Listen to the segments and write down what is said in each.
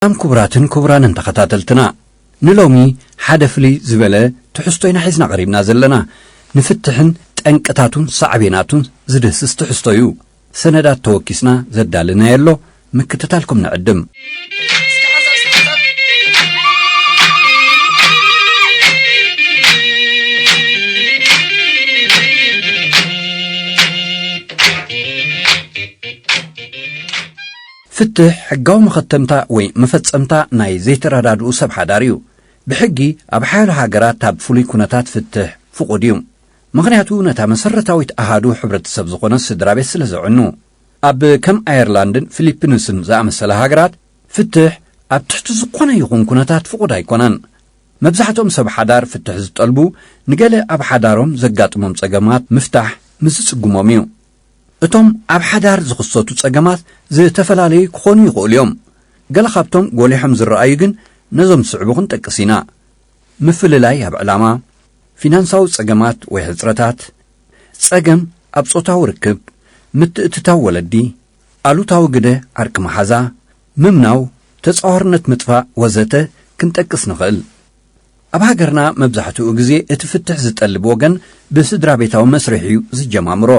ሰላም ክቡራትን ክቡራንን ተኸታተልትና፣ ንሎሚ ሓደ ፍልይ ዝበለ ትሕዝቶ ኢና ሒዝና ቀሪብና ዘለና። ንፍትሕን ጠንቅታቱን ሳዕቤናቱን ዝድህስስ ትሕዝቶ እዩ። ሰነዳት ተወኪስና ዘዳለናዮ ኣሎ፣ ምክትታልኩም ንዕድም። ፍትሕ ሕጋዊ መኸተምታ ወይ መፈጸምታ ናይ ዘይተረዳድኡ ሰብ ሓዳር እዩ። ብሕጊ ኣብ ሓያሎ ሃገራት ኣብ ፍሉይ ኩነታት ፍትሕ ፍቑድ እዩ። ምኽንያቱ ነታ መሰረታዊት ኣሃዱ ሕብረተሰብ ዝኾነ ስድራ ቤት ስለ ዘዕኑ። ኣብ ከም ኣየርላንድን ፊሊፒንስን ዝኣመሰላ ሃገራት ፍትሕ ኣብ ትሕቲ ዝኾነ ይኹን ኩነታት ፍቑድ ኣይኮነን። መብዛሕትኦም ሰብ ሓዳር ፍትሕ ዝጠልቡ ንገለ ኣብ ሓዳሮም ዘጋጥሞም ጸገማት ምፍታሕ ምስ ዝጽግሞም እዩ። እቶም ኣብ ሓዳር ዝኽሰቱ ጸገማት ዝተፈላለዩ ክኾኑ ይኽእሉ እዮም። ገለ ካብቶም ጎሊሖም ዝረኣዩ ግን ነዞም ዝስዕቡ ክንጠቅስ ኢና። ምፍልላይ ኣብ ዕላማ፣ ፊናንሳዊ ጸገማት ወይ ሕጽረታት፣ ጸገም ኣብ ጾታዊ ርክብ፣ ምትእትታው ወለዲ፣ ኣሉታዊ ግደ ዓርቂ መሓዛ፣ ምምናው፣ ተጻዋርነት ምጥፋእ ወዘተ ክንጠቅስ ንኽእል። ኣብ ሃገርና መብዛሕትኡ ግዜ እቲ ፍትሕ ዝጠልብ ወገን ብስድራ ቤታዊ መስርሕ እዩ ዝጀማምሮ።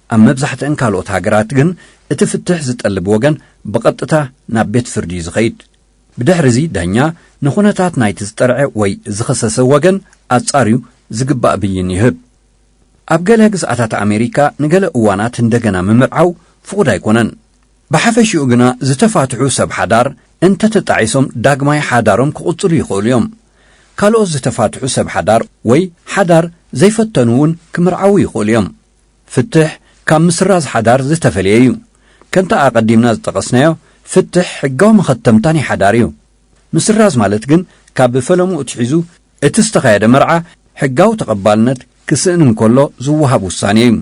ኣብ መብዛሕትአን ካልኦት ሃገራት ግን እቲ ፍትሕ ዝጠልብ ወገን ብቐጥታ ናብ ቤት ፍርዲ እዩ ዝኸይድ። ብድሕርዚ ዳኛ ንኹነታት ናይቲ ዝጠርዐ ወይ ዝኸሰሰ ወገን ኣጻርዩ ዝግባእ ብይን ይህብ። ኣብ ገለ ግዝኣታት ኣሜሪካ ንገለ እዋናት እንደገና ምምርዓው ፍቑድ ኣይኮነን። ብሓፈሽኡ ግና ዝተፋትሑ ሰብ ሓዳር እንተተጣዒሶም ዳግማይ ሓዳሮም ክቕጽሉ ይኽእሉ እዮም። ካልኦት ዝተፋትሑ ሰብ ሓዳር ወይ ሓዳር ዘይፈተኑ እውን ክምርዓዉ ይኽእሉ እዮም። ፍትሕ ካብ ምስራዝ ሓዳር ዝተፈልየ እዩ። ከምቲ ኣቐዲምና ዝጠቐስናዮ፣ ፍትሕ ሕጋዊ መኸተምታ ናይ ሓዳር እዩ። ምስራዝ ማለት ግን ካብ ፈለምኡ ኣትሒዙ እቲ ዝተኻየደ መርዓ ሕጋዊ ተቐባልነት ክስእን እንከሎ ዝወሃብ ውሳኔ እዩ።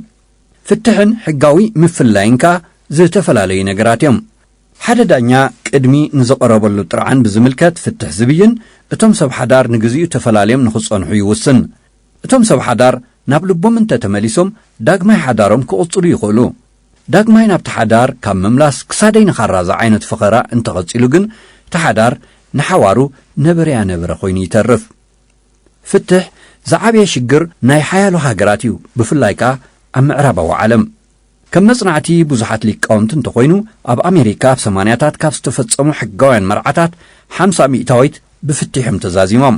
ፍትሕን ሕጋዊ ምፍልላይን ከኣ ዝተፈላለዩ ነገራት እዮም። ሓደ ዳኛ ቅድሚ ንዝቐረበሉ ጥርዓን ብዝምልከት ፍትሕ ዝብይን፣ እቶም ሰብ ሓዳር ንግዚኡ ተፈላልዮም ንኽጸንሑ ይውስን። እቶም ሰብ ሓዳር ናብ ልቦም እንተተመሊሶም ዳግማይ ሓዳሮም ክቕጽሉ ይኽእሉ። ዳግማይ ናብቲ ሓዳር ካብ ምምላስ ክሳደይ ንኻራ ዝዓይነቱ ፈኸራ እንተቐጺሉ ግን እቲ ሓዳር ንሓዋሩ ነበረያ ነበረ ኮይኑ ይተርፍ። ፍትሕ ዝዓበየ ሽግር ናይ ሓያሎ ሃገራት እዩ፣ ብፍላይ ከኣ ኣብ ምዕራባዊ ዓለም። ከም መጽናዕቲ ብዙሓት ሊቃውንቲ እንተኾይኑ፣ ኣብ ኣሜሪካ ኣብ ሰማንያታት ካብ ዝተፈጸሙ ሕጋውያን መርዓታት ሓምሳ ሚእታዊት ብፍትሕ እዮም ተዛዚሞም።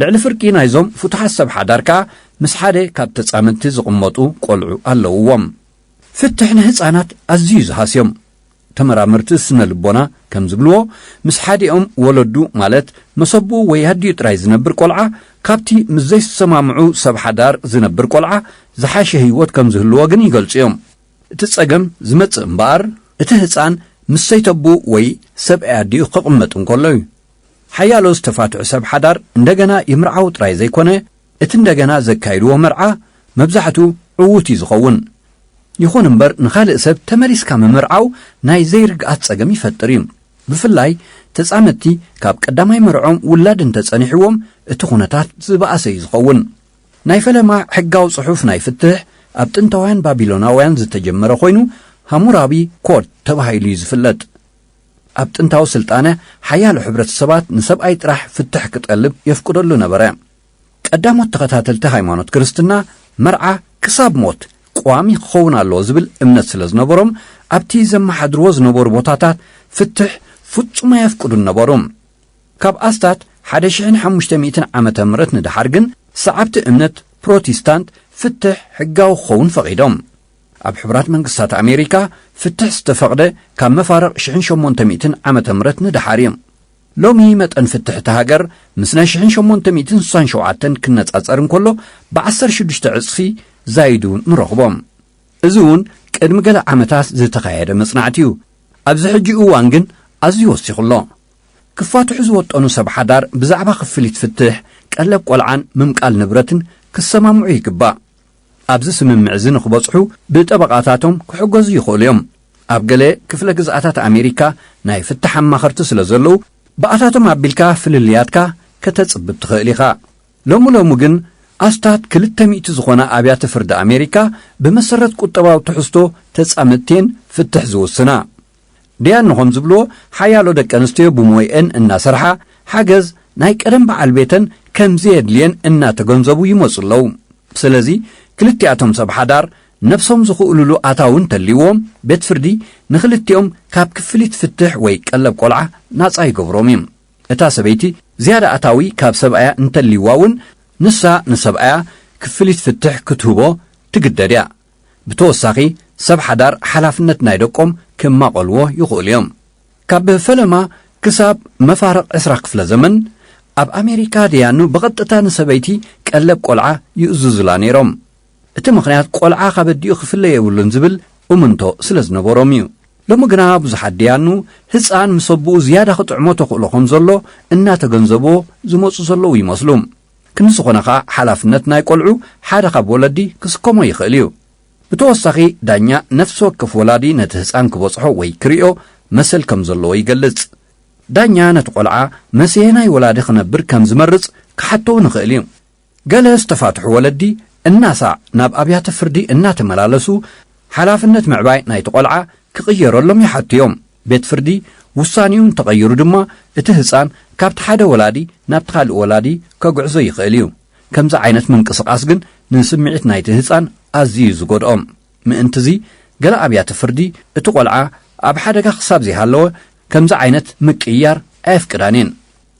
ልዕሊ ፍርቂ ናይዞም ፍቱሓት ሰብ ሓዳር ከኣ ምስ ሓደ ካብ ተጻመድቲ ዝቕመጡ ቆልዑ ኣለውዎም። ፍትሕ ንህጻናት ኣዝዩ እዩ ዝሃስዮም። ተመራመርቲ ስነ ልቦና ከም ዝብልዎ፣ ምስ ሓዲኦም ወለዱ ማለት መሰብኡ ወይ ኣዲኡ ጥራይ ዝነብር ቆልዓ፣ ካብቲ ምስ ዘይሰማምዑ ሰብ ሓዳር ዝነብር ቆልዓ ዝሓሸ ህይወት ከም ዝህልዎ ግን ይገልጹ እዮም። እቲ ጸገም ዝመጽእ እምበኣር፣ እቲ ህጻን ምስ ሰይተቡ ወይ ሰብኣይ ኣዲኡ ክቕመጥ እንከሎ እዩ። ሓያሎ ዝተፋትሑ ሰብ ሓዳር እንደገና ይምርዓው ጥራይ ዘይኮነ፣ እቲ እንደገና ዘካይድዎ መርዓ መብዛሕቱ ዕዉት እዩ ዝኸውን። ይኹን እምበር፣ ንኻልእ ሰብ ተመሊስካ ምምርዓው ናይ ዘይርግኣት ጸገም ይፈጥር እዩ። ብፍላይ ተጻመድቲ ካብ ቀዳማይ መርዖም ውላድ እንተጸኒሕዎም፣ እቲ ኩነታት ዝበኣሰ እዩ ዝኸውን። ናይ ፈለማ ሕጋዊ ጽሑፍ ናይ ፍትሕ ኣብ ጥንታውያን ባቢሎናውያን ዝተጀመረ ኮይኑ፣ ሃሙራቢ ኮድ ተባሂሉ እዩ ዝፍለጥ። ኣብ ጥንታዊ ስልጣነ፣ ሓያሎ ሕብረተሰባት ንሰብኣይ ጥራሕ ፍትሕ ክጠልብ የፍቅደሉ ነበረ። ቀዳሞት ተኸታተልቲ ሃይማኖት ክርስትና፣ መርዓ ክሳብ ሞት ቋሚ ክኸውን ኣለዎ ዝብል እምነት ስለ ዝነበሮም፣ ኣብቲ ዘመሓድርዎ ዝነበሩ ቦታታት ፍትሕ ፍጹም ኣየፍቅዱን ነበሩ። ካብ ኣስታት ሓደ ሽሕን ሓሙሽተ ሚእትን ዓመተ ምህረት ንደሓር ግን፣ ሰዓብቲ እምነት ፕሮቴስታንት ፍትሕ ሕጋዊ ክኸውን ፈቒዶም። ኣብ ሕቡራት መንግስታት ኣሜሪካ ፍትሕ ዝተፈቕደ ካብ መፋርቕ ሽሕን ሸሞንተ ሚእትን ዓመተ ምህረት ንደሓር እዩ። ሎሚ መጠን ፍትሕ እታ ሃገር ምስ ናይ ሽሕን ሸሞንተ ሚእትን ስሳን ሸውዓተን ክነጻጸር እንከሎ፣ ብዓሰርተ ሽዱሽተ ዕጽፊ ዛይዱ ንረኽቦ። እዚ እውን ቅድሚ ገለ ዓመታት ዝተኻየደ መጽናዕቲ እዩ። ኣብዚ ሕጂ እዋን ግን ኣዝዩ ወሲኹ ኣሎ። ክፋትሑ ዝወጠኑ ሰብ ሓዳር ብዛዕባ ክፍሊት ፍትሕ፣ ቀለብ ቆልዓን ምምቃል ንብረትን ክሰማምዑ ይግባእ። ኣብዚ ስምምዕ እዚ ንኽበጽሑ ብጠበቓታቶም ክሕገዙ ይኽእሉ እዮም። ኣብ ገለ ክፍለ ግዝኣታት ኣሜሪካ ናይ ፍትሕ ኣማኸርቲ ስለ ዘለዉ፣ ብኣታቶም ኣቢልካ ፍልልያትካ ከተጽብብ ትኽእል ኢኻ። ሎሚ ሎሚ ግን ኣስታት ክልተ ሚእቲ ዝኾና ኣብያተ ፍርዲ ኣሜሪካ ብመሰረት ቁጠባዊ ትሕዝቶ ተጻመድተን ፍትሕ ዝውስና። ደያኑ ከም ዝብልዎ፣ ሓያሎ ደቂ ኣንስትዮ ብሞይአን እናሰርሓ ሓገዝ ናይ ቀደም በዓል ቤተን ከም ዘየድልየን እናተገንዘቡ ይመጹ ኣለዉ። ስለዚ ክልቲኣቶም ሰብ ሓዳር ነብሶም ዝኽእሉሉ ኣታዊ እንተልይዎም፣ ቤት ፍርዲ ንኽልቲኦም ካብ ክፍሊት ፍትሕ ወይ ቀለብ ቆልዓ ናጻ ይገብሮም እዩ። እታ ሰበይቲ ዝያዳ ኣታዊ ካብ ሰብኣያ እንተልይዋ እውን፣ ንሳ ንሰብኣያ ክፍሊት ፍትሕ ክትህቦ ትግደድ እያ። ብተወሳኺ፣ ሰብ ሓዳር ሓላፍነት ናይ ደቆም ክማቐልዎ ይኽእሉ እዮም። ካብ ፈለማ ክሳብ መፋርቕ ዕስራ ክፍለ ዘመን፣ ኣብ ኣሜሪካ ደያኑ ብቐጥታ ንሰበይቲ ቀለብ ቆልዓ ይእዝዙላ ነይሮም። እቲ ምኽንያት፣ ቆልዓ ካብ ኣዲኡ ክፍለ የብሉን ዝብል እምንቶ ስለ ዝነበሮም እዩ። ሎሚ ግና ብዙሓት ደያኑ ህጻን ምስ ኣቦኡ ዝያዳ ክጥዕሞ ተኽእሎ ከም ዘሎ እናተገንዘብዎ ዝመጹ ዘለዉ ይመስሉ። ክንዲ ዝኾነ ኸኣ፣ ሓላፍነት ናይ ቆልዑ ሓደ ካብ ወለዲ ክስከሞ ይኽእል እዩ። ብተወሳኺ፣ ዳኛ ነፍሲ ወከፍ ወላዲ ነቲ ህጻን ክበጽሖ ወይ ክርእዮ መሰል ከም ዘለዎ ይገልጽ። ዳኛ ነቲ ቆልዓ መሰየናይ ወላዲ ክነብር ከም ዝመርጽ ክሓቶ ንኽእል እዩ። ገለ ዝተፋትሑ ወለዲ እናሳዕ ናብ ኣብያተ ፍርዲ እናተመላለሱ፣ ሓላፍነት ምዕባይ ናይቲ ቆልዓ ክቕየረሎም ይሓቱ እዮም። ቤት ፍርዲ ውሳኔኡ እንተቐይሩ ድማ፣ እቲ ህጻን ካብቲ ሓደ ወላዲ ናብቲ ካልእ ወላዲ ከጉዕዞ ይኽእል እዩ። ከምዚ ዓይነት ምንቅስቓስ ግን ንስምዒት ናይቲ ህጻን ኣዝዩ እዩ ዝጎድኦ። ምእንትዚ፣ ገለ ኣብያተ ፍርዲ እቲ ቆልዓ ኣብ ሓደጋ ክሳብ ዘይሃለወ ከምዚ ዓይነት ምቅይያር ኣየፍቅዳን እየን።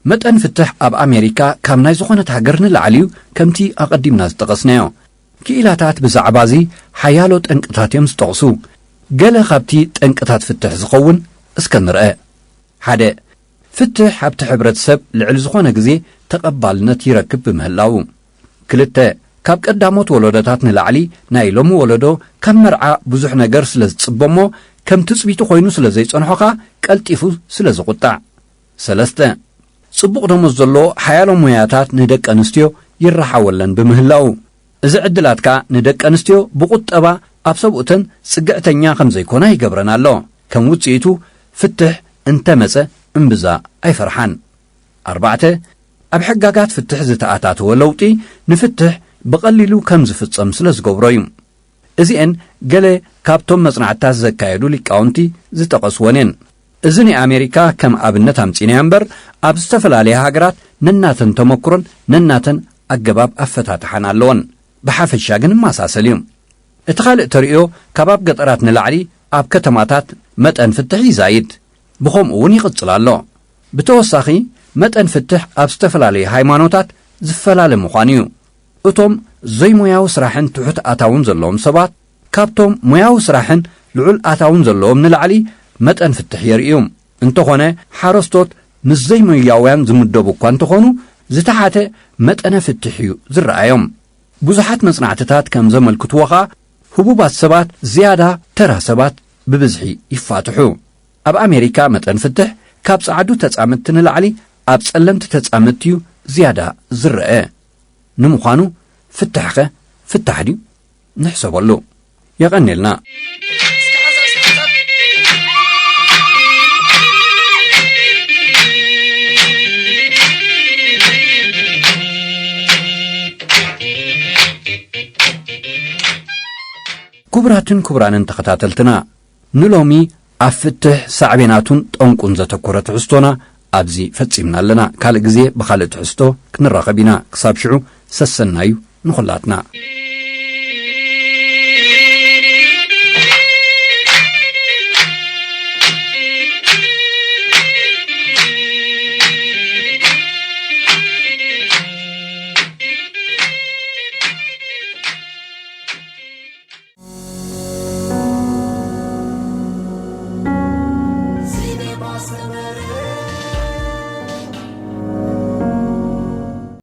መጠን ፍትሕ ኣብ ኣሜሪካ ካብ ናይ ዝኾነት ሃገር ንላዕሊ እዩ፣ ከምቲ ኣቐዲምና ዝጠቐስናዮ። ክኢላታት ብዛዕባ እዚ ሓያሎ ጠንቅታት እዮም ዝጠቕሱ። ገለ ካብቲ ጠንቅታት ፍትሕ ዝኸውን እስከ ንርአ። ሓደ፣ ፍትሕ ኣብቲ ሕብረተሰብ ልዕሊ ዝኾነ ግዜ ተቐባልነት ይረክብ ብምህላዉ። ክልተ፣ ካብ ቀዳሞት ወለዶታት ንላዕሊ ናይ ሎሚ ወለዶ ካብ መርዓ ብዙሕ ነገር ስለ ዝጽበ እሞ፣ ከም ትጽቢቱ ኮይኑ ስለ ዘይጸንሖ ከኣ ቀልጢፉ ስለ ዝቑጣዕ። ሰለስተ፣ ጽቡቕ ደሞዝ ዘለዎ ሓያሎ ሞያታት ንደቂ ኣንስትዮ ይረሓወለን ብምህላዉ፣ እዚ ዕድላት ከኣ ንደቂ ኣንስትዮ ብቑጠባ ኣብ ሰብኡተን ጽግዕተኛ ከም ዘይኮና ይገብረን ኣሎ። ከም ውጽኢቱ፣ ፍትሕ እንተመጸ እምብዛ ኣይፈርሓን። ኣርባዕተ፣ ኣብ ሕጋጋት ፍትሕ ዝተኣታተወ ለውጢ ንፍትሕ ብቐሊሉ ከም ዝፍጸም ስለ ዝገብሮ እዩ። እዚኤን ገለ ካብቶም መጽናዕትታት ዘካየዱ ሊቃውንቲ ዝጠቐስወን እየን። እዚ ናይ ኣሜሪካ ከም ኣብነት ኣምጺእናዮ እምበር፣ ኣብ ዝተፈላለያ ሃገራት ነናተን ተመክሮን ነናተን ኣገባብ ኣፈታትሓን ኣለወን። ብሓፈሻ ግን ይመሳሰል እዩ። እቲ ካልእ ተርእዮ፣ ካብ ኣብ ገጠራት ንላዕሊ ኣብ ከተማታት መጠን ፍትሕ ይዛይድ፣ ብኸምኡ እውን ይቕጽል ኣሎ። ብተወሳኺ፣ መጠን ፍትሕ ኣብ ዝተፈላለዩ ሃይማኖታት ዝፈላለ ምዃኑ እዩ። እቶም ዘይሞያዊ ስራሕን ትሑት ኣታውን ዘለዎም ሰባት፣ ካብቶም ሞያዊ ስራሕን ልዑል ኣታውን ዘለዎም ንላዕሊ መጠን ፍትሕ የርእዩ። እንተኾነ፣ ሓረስቶት ምስ ዘይሞያውያን ዝምደቡ እኳ እንተኾኑ፣ ዝተሓተ መጠነ ፍትሕ እዩ ዝረኣዮም። ብዙሓት መጽናዕትታት ከም ዘመልክትዎ ኸኣ፣ ህቡባት ሰባት ዝያዳ ተራ ሰባት ብብዝሒ ይፋትሑ። ኣብ ኣሜሪካ መጠን ፍትሕ ካብ ጸዓዱ ተጻመድቲ ንላዕሊ ኣብ ጸለምቲ ተጻመድቲ እዩ ዝያዳ ዝረአ። ንምዃኑ ፍትሕኸ ፍታሕ ድዩ? ንሕሰበሉ። የቐንየልና። ክቡራትን ክቡራንን ተኸታተልትና፣ ንሎሚ ኣብ ፍትሕ ሳዕቤናቱን ጠንቁን ዘተኮረ ትሕዝቶና ኣብዚ ፈጺምና ኣለና። ካልእ ግዜ ብኻልእ ትሕዝቶ ክንራኸብ ኢና። ክሳብ ሽዑ ሰሰናዩ ንኹላትና።